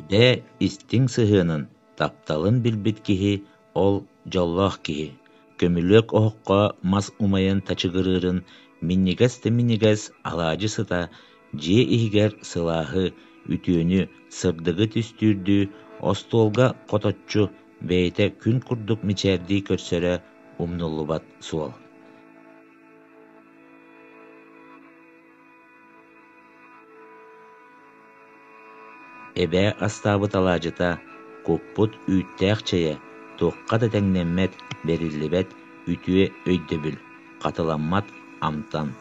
Эбээ истиҥ сыһыанын, тапталын билбит киһи ол дьоллоох киһи. Көмүлүөк оһоххо мас умайан тачыгырыырын минньигэс да минньигэс алаадьы сыта дьиэ иһигэр сылааһы, үтүөнү, сырдыгы түстүүрдүү остуолга хоточчу бэйэтэ күн курдук мичээрдии көрсөрө умнуллубат суол. Эбээ астаабыт алаадьыта, куппут үүттээх чэйэ туохха да тэҥнэммэт, бэриллибэт үтүө өйдөбүл, хатыламмат амтан.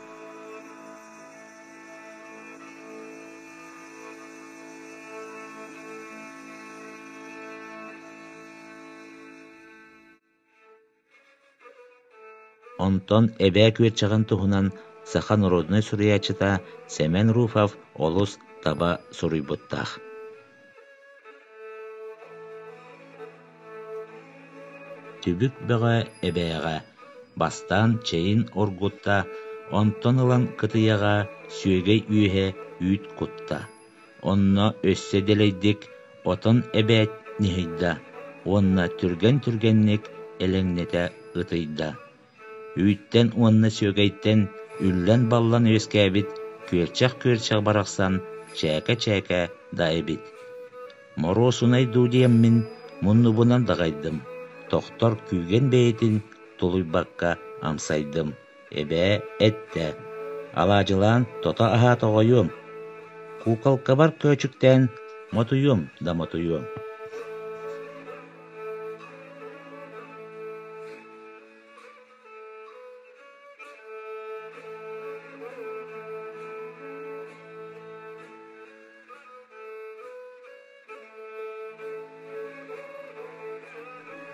Онтон эбээ күөрчэҕин туһунан саха норуодунай суруйааччыта Сэмэн Руфов олус таба суруйбуттаах. Түбүк бөҕө эбээҕэ бастаан чэйин оргутта, онтон ылан кытыйаҕа сүөгэй үөһэ үүт кутта, онно өссө дэлэйдик отон эбээт ньыһыйда уонна түргэн-түргэнник элэҥнэтэ ытыйда. Үүттэн уонна сүөгэйтэн үллэн-баллан үөскээбит күөрчэх-күөрчэх барахсан чээкэ-чээкэ да эбит. Моруосунай дуу диэммин муннубунан даҕайдым, тохтор күүгэн бэйэтин тулуйбакка амсайдым. Эбээ эттэ: «Алаадьылаан тото аһаата оҕойуом, куукалкабар көөчүктээн мотуйуом да мотуйуом»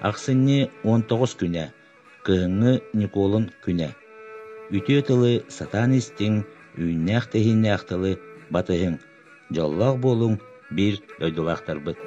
Ахсынньы 19 күнэ Кыһыҥҥы Ньукуолун күнэ. Үтүө тылы сатаан истиҥ, үүннээх-тэһииннээх тылы батыһыҥ, дьоллоох буолуҥ биир дойдулаахтарбыт.